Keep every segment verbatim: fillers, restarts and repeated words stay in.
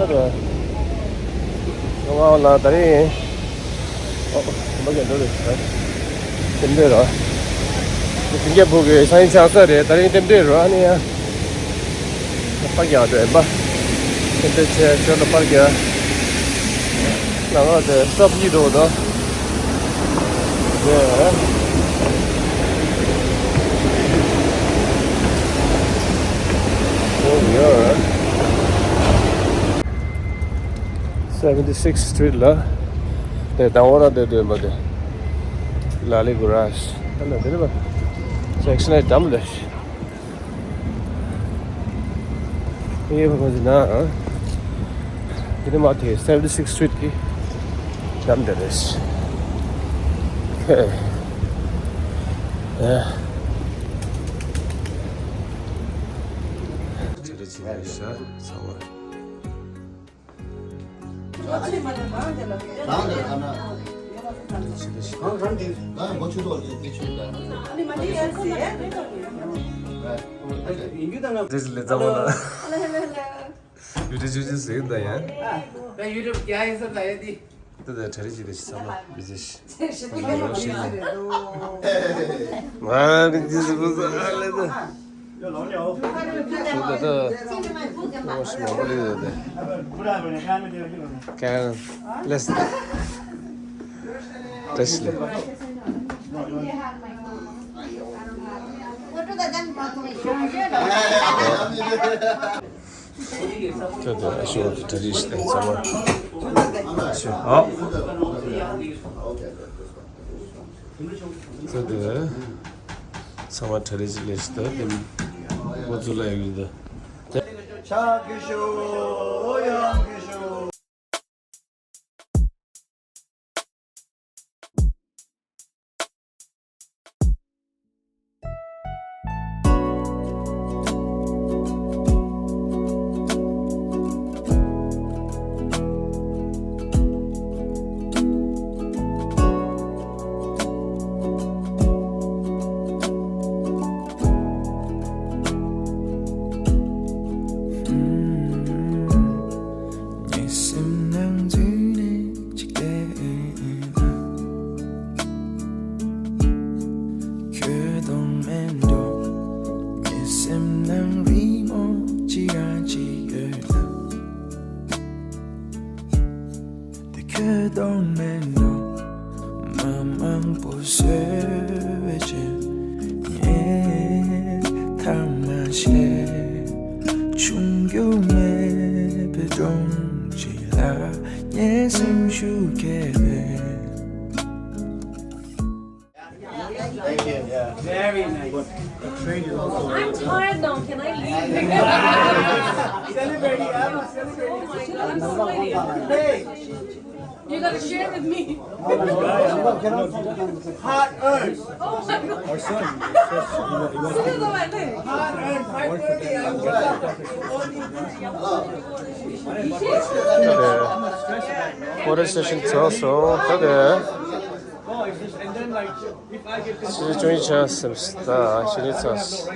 ང་ལ་ད་རིང་། ཨོ། མ་གན་འགྲོ་རེད། རྟེན་འབྲེལ་ར། སིང་ག་པུར་གི་སང་ཉིན་ཆགས་ས་རེད། ད་རིང་རྟེན་འབྲེལ་ར་ཨ་ནི་ཡ། པར་རྒྱག་འགྲོ་ཡིན་པ། རྟེན་འབྲེལ་བྱས་ཁྱོད་ལ་པར་རྒྱག་ལ་ང་དེ་སྟོབས་གཉིས་འགྲོ་དང་། Yeah. Oh, yeah. Seventy-sixth Street ལ། དེ་དང་བོ་ར་དེ་དོན་པ་དེ། ལ་ལི་གུ་རཱ་ཤི། ད་ལ་དེ་ནི་པ། Section eight འགྲམ་ལ། ངའི་ཕ་མ་ཟིན་ན། དེ་ནི་མ་དེ་Seventy-sixth Street གི་འགྲམ་དེ་རེད། ཨེ། དེ་རེད་ཅི་རེད་ཤག་ཚང་མ། This is Lizawala. You did you just say that, yeah? ད་ཡུ་རོབ་རྒྱ་ཡིན་ས་ད་ཡ་དེ། ད་ད་གྲ་རི་ཅི་དེ་ཤི་ཚང་མ་མི་ཟེར་ཤི། ང་རང་གི་ཟི་བུ་ཟ་ཨ་ལེ་ད། ད་ད་ད། ཨོ་ཤི་མ་བུ་ལི་ད་ད། ཀན་ལེས་ཏྲེས་ལེ། ཁྱོད་དེ་ཨ་ཤོ་དེ་གྲ་རིས་དེ་ཚང་མ་ཨ་ཤོ་ཨ། ཁྱོད་དེ་ཚང་མ་གྲ་རིས་ལས་ཤི་ད་དེ་མགོ་ཚུགས་ལ་ཡོད་གི་འདུག་ཆ་གི་ཤོ་ཡང་གི་ཤོ། ངའི་སེམས་ནང་འཛུལ་ནས་ཅིག་བལྟས་ན། ཁྱོད་དང་མེད་འགྲོ། ངའི་སེམས་ནང་རི་མོ་ཅི་རང་ཅིག་ཡོད་ན། དེ་ཁྱོད་དང་མེད་འགྲོ། མ་མང་པོ་བཟོས་པའི་རྗེས་ངས་ཐ་མ་ཤེས། ཆུང་རྒྱུ་མེད་པའི་སྒྲོམ་གཅིག་ལ་ངའི་སེམས་ཤུགས་སྐྱེས་པས། Thank you. Yeah. Very nice. I'm tired now. Can I leave? Celebrate, yeah, celebrate. Oh my God, I'm sweating. Hey. You gotta share with me. Hard earned. Oh my God. Our son. Hard earned. Five thirty. Photo session ཚར་སོང་། ད་དེ། ཕྱི་ལོ་བཅུ་གཉིས་ཆགས་སོང་། ད་ཕྱི་ལོ་ཚར་སོང་།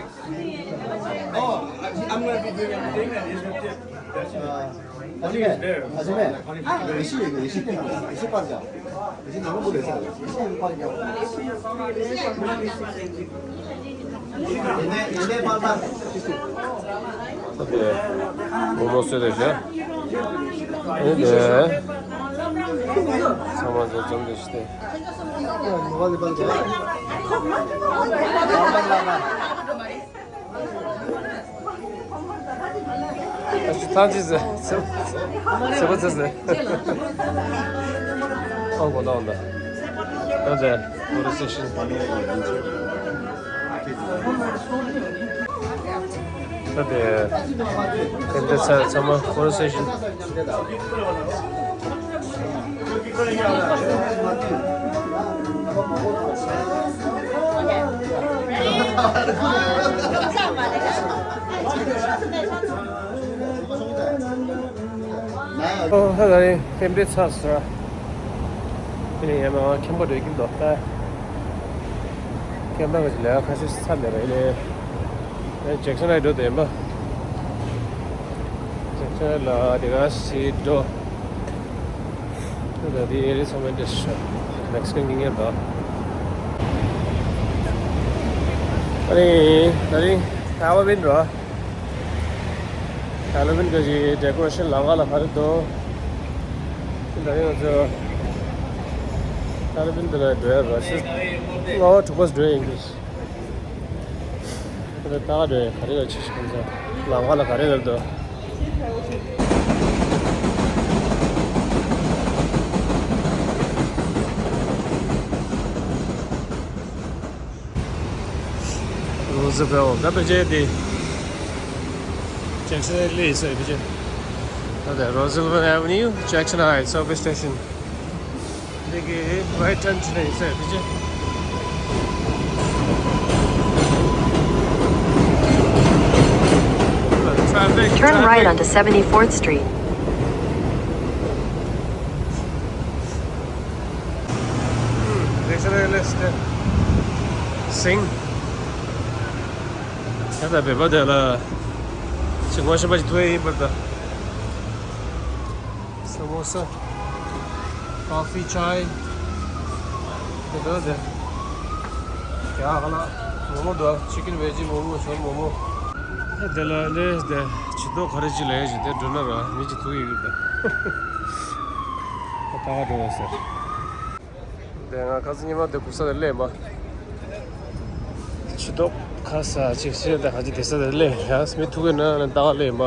ད་དེ་མོག་མོག་བཟོས་ཏེ་བཞག་ཨེ་དེ། ཚང་མ་འཛོམས་འཛོམས་ཏེ་ཞིག་སྟེ། ཐང་ཅི་ཟེར། ཚེ་བ་ཚེ་ཟེར། ཨང་གོ་ཏང་ད། ད་དེ་ཕོ་ཊོ་སེ་ཤན། ད་དེ་དེ་འདྲ་ཚ་ཚང་མ་ཕོ་ཊོ་སེ་ཤན། ཨོ་ཧ་ལ་རེ་རྟེན་འབྲེལ་ཚར་སོང་། དེ་ནས་ཡང་མ་མཁན་པོ་འགྲོ་གི་འདུག་ད་མཁན་པ་ག་ཅིག་ལས་ཁ་ཤས་ཚར་མེད་པ་ཡིན་ནའི། ཇེག་སན་ལ་འགྲོ་དེ་ཡིན་པ། ཁྱེད་ལ་དེ་ག་སི་འགྲོ། ད་དེ་ཨེ་རི་ཚང་མ་འདྲ་ཤག་མེག་སི་ཀན་གྱི་ངེས་པ། ཨ་རེ། ད་རིང་ཧ་ལོ་ཝིན་ར། ཧ་ལོ་ཝིན་གྱི་ཌེ་ཀོ་རེ་ཤན་ལམ་ཁ་ལ་ག་རེ་འདུག་ད་རིང་ང་ཚོ་ཧ་ལོ་ཝིན་དེ་ལ་འགྲོ་ཡ་ར། ཕྱི་སྔ་པོ་དྲུག་པ་འགྲོ་ཡ་ཡིན་གྱི། ད་ལྟ་འགྲོ་ཡ་ག་རེ་ཡོད་ཆེ་ཤོས་ཚོ། ལམ་ཁ་ལ་ག་རེ་ཡོད་དོ། Roosevelt, ད་ཕལ་ཆེར་དེ་Jackson Heights ལ་ཡིན་ས་རེད་ཕལ་ཆེར། ད་ལྟ་Roosevelt Avenue, Jackson Heights subway station. འདི་གི་right turn བྱས་ནས་ཡིན་ས་རེད་ཕལ་ཆེར། Traffic, Turn right traffic. Onto seventy-fourth Street. ལེགས་སེ་ལེགས་སེ་སིང་། ད་ལྟ་བོད་པ་དེ་ལ་ཅིག་ངོ་ཤེས་པ་ཅིག་ཐུག་ཡ་ཡིན་པར་ད། ས་མོ་ས། ཀོ་ཕི་ཅའི། དེ་འདྲ་དེ། ཡ་ཧ་ལ། མོག་མོག་འདུག chicken veggie མོག་མོག་ཇོ་མོག་མོག་ད་དེ་ལ་ལས་དེ་ཇུས་གཏོགས་ག་རེ་ཅིག་ལས་ཞིག་དེ་འགྲོ་ན་ར་མི་ཅིག་ཐུག་ཡོད་ཀྱི་ད། ད་ད་ག་འགྲོ་བ་ཟེར། དེ་ང་ཁ་སང་ཉི་མ་དེ་གུག་ས་དེ་སླེབས་མ། ཇུས་གཏོགས་ཁ་ས་ཅིག་ཤེས་ད་ག་ཅིག་དེ་ས་དེ་སླེབས་ཡ་མི་ཐུག་གི་ན་ད་ག་སླེབས་མ།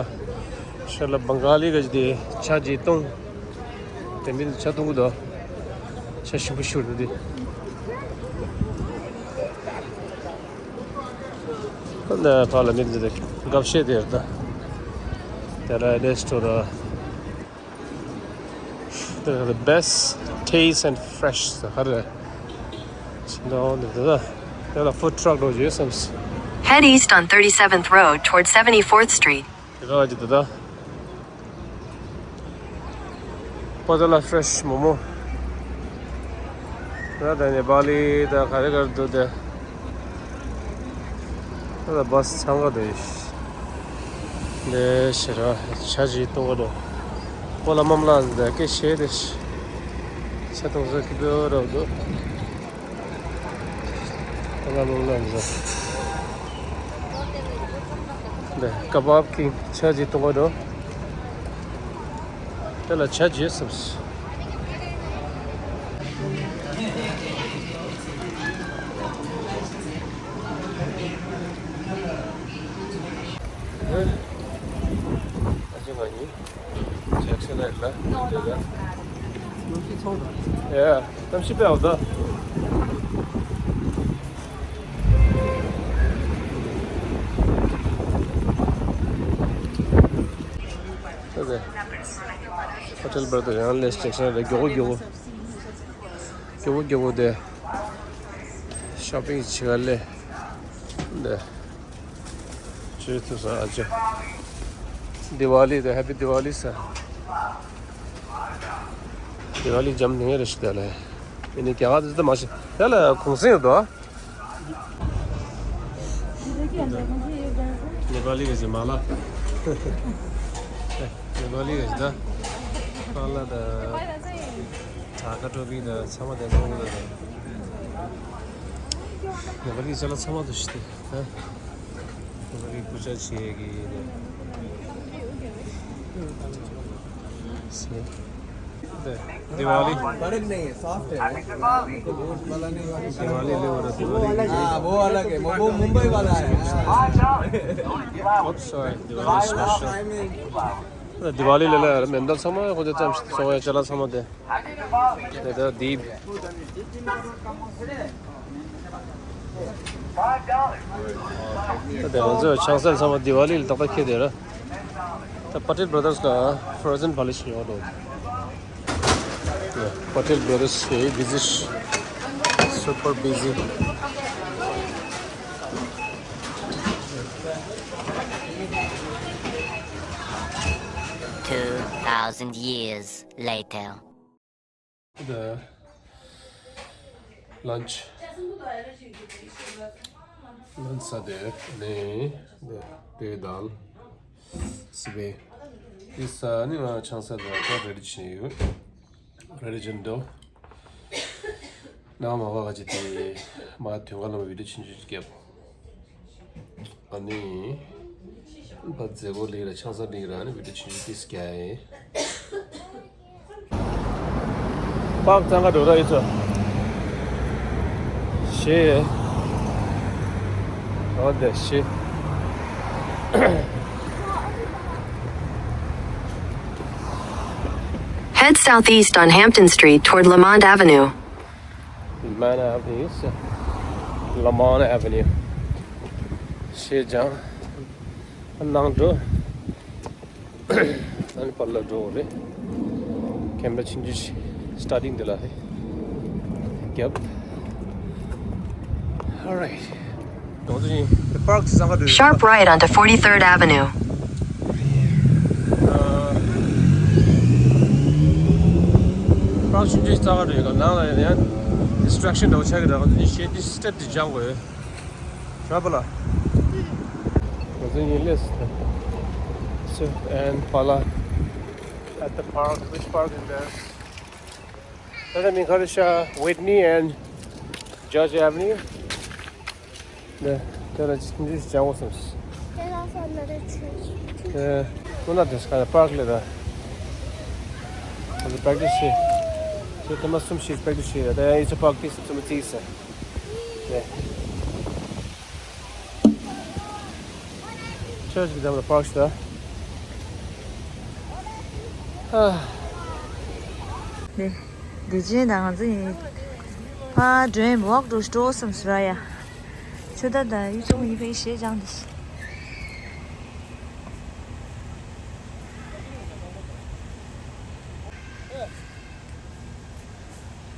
ཤ་ལ་བང་ག་ལི་ག་ཅིག་དེ་ཆ་ཅིག་བཏུང་། དེ་མིན་ཆ་བཏུང་གི་འདུག་ཆ་ཞིམ་པོ་ཤོར་འདུག་དེ། ཁོ་ན་ཕ་ལ་མི་འདི་དགའ་བཤད་དེ་ད། དེ་ལ་རེ་སི་ཊོ་ར། The best taste and fresh ཟེར་ག་རེ། ཤིང་ཏོག་འདི་ད། དེ་ལ་food truck འགྲོ་རྒྱུ་བསམས། Head east on thirty-seventh Road toward seventy-fourth Street. དེ་ག་ཅིག་ད་ད། པོ་ཏ་ལ་ཕེ་རེ་ཤི་མོག་མོག་ད་ད་ནེ་པ་ལི་ད་ག་རེ་ག་རེ་འདུག་དེ། ད་ད་བ་སི་འཚང་ག་འདུག་ཡིན། ལེ་ཤི་ར་ཆ་ཅིག་གཏོང་ག་འདུག་པོ་ལ་མམ་ལ་ད་སྐད་ཆ་དེ་ཤི། ཆ་གཏོང་ས་ཀི་པོ་ར་འདུག་ལ་ལ་ལ། འདི་ཀ་བབ་ཀི་ཆ་ཅིག་གཏོང་ག་འགྲོ། དེ་ལ་ཆ་ཅིག་སུབས། ཨ་ཅེ་མ་ཡིན། ཇེག་སན་ལ་ལ་དེ་ལ། ཡ། གཏམ་ཤི་པའི་འོ་ད། ད་དེ། ཧོ་ཊེལ་བར་དུ་ཡང་ལས་ཇེག་སན་ལ་མགྱོགས་པོ་མགྱོགས་པོ། མགྱོགས་པོ་མགྱོགས་པོ་དེ། ཤོ་པིང་བྱེད་ག་ལས། འདི། ཅི་ཐུབ་ས་ཨ་ཅེ། དི་ཝ་ལི་དང་ཧེ་པི་དི་ཝ་ལི་ཟེར། དི་ཝ་ལི་འཇམ་ནི་རེ་ཞིག་དེ་ལས། ཨེ་ནི་རྒྱ་གར་དུ་མ་ཤེས། དེ་ལ་གུང་སེང་ཡོད་དོ། ནེ་པ་ལི་གི་ཟེར་མ་ལ། ནེ་པ་ལི་གི་ཟེར་ད། པ་ལ་ད། དྲག་ཁ་ཀྲོ་པི་ད་ཚང་མ་དེ་ཚང་མ་དེ། ནེ་པ་ལི་ཟེར་ལ་ཚང་མ་དུ་ཤི་དེ། ཧ། ཁོ་རང་གི་སྐུ་ཕྱྭ་ཆེ་གི་སེ། དི་ཝ་ལི། फर्क नहीं है, सॉफ्ट है। हमको बहुत वाला नहीं है। དི་ཝ་ལི་ལེ་བ་ར་དི་ཝ་ལི། हाँ, वो अलग है, वो, वो मुंबई वाला है। हाँ। Oops, sorry. དི་ཝ་ལི་སི་པེ་ཤལ། དི་ཝ་ལི་ལེ་ལ་མེ་འདབ་ཚང་མ་ཁོ་ཚོ་ཙམ་སོང་བའི་ཅ་ལག་ཚང་མ་དེ། དེ་ད་དིབ། ད་དེ་ང་ཚོས་ཆང་ས་ཚང་མ་དི་ཝ་ལི་ལ་ཏག་ཏག་ཁེལ་བསྡད་ར། ད་Patel Brothers ག་frozen ཕ་ལི་ཤི་ཡོང་འགྲོ། Patel Brothers is busy, super busy. Two thousand years later. The lunch. Lunch ས་དེ་ནས་དེ་དེ་དལ་སི་པེ། དེ་ས་ནི་ང་ཆང་ས་དང་ད་རེ་ཌི་ཆེན་ཡོད། རེ་ཌི་ཆེན་འདུག་ནང་མ་བ་ག་ཅི་དེ་མ་དོན་ག་ལ་མ་བི་ཌི་ཆུང་ཆུང་བརྒྱབ། ཨ་ནི་བ་མཛེས་པོ་ལིག་ར་ཆང་ས་ལིག་ར་ནི་བི་ཌི་ཆུང་ཆུང་ཏིས་རྒྱ་ཡེ། པག་ཙང་ག་འགྲོ་ར་ཡོད་ཚོ། ཤེ། ཨོ་དེ་ཤེ། Head southeast on Hampton Street toward Lamont Avenue. Lamont Avenue. Lamont Avenue. ཤེ་ཅང་། ནང་འགྲོ། ཨ་ནི་པར་ལ་འགྲོ་རེད། ཁེམ་ར་ཆུང་ཆུང་ཞིག་སི་ཊར་ཊིང་འདི་ལ་རེད། རྒྱབ། Alright. ང་ཚོ་ཡིན། པར་ཀི་ཙང་ག་འགྲོ་ཡོད། Sharp right onto forty-third Avenue. པར་ཀི་ཆུང་ཆུང་ཙང་ག་འགྲོ་ཡོད་ག་ནང་ལ་ཡང་ཌི་སི་ཊེག་ཤན་འདྲ་བོ་ཆགས་ཀྱི་འདྲ། ང་ཚོ་ཡིན་ཤེ་ཏི་སི་ཊེབ་དེ་སྦྱང་དགོས། Traveler. What's in your list? Sit and pala at the park. Which park is there? Does that mean Karisha, Whitney and Georgia Avenue? Yeah, there are just, just Jawasams. There's also another tree. Yeah, well, not this kind of park, like that. There's a practice here. So, there must some she's practice here. There is a park, this is some tea, sir. ནས། ཆོས་ཀྱི་འདབས་ལ་པར་ཞིག་ད། ཧ། ནས། བདེ་ཆེན་དང་ང་ཚོ་ཡིན། ཕ་འགྲོའི་ཝོག་འགྲོ་སྤྲོ་བསམ་སུ་ར་ཡ། ཆུ་ད་ད་ཡུ་ཚོ་ཡིན་པའི་ཞེས་སྦྱངས་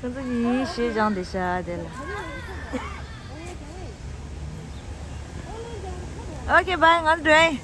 འདི། ཁོང་ཚོ་གཉིས་ཞེས་སྦྱངས་བསྡད་ཤག་དེ་ལ། Okay, bye. ང་འགྲོ།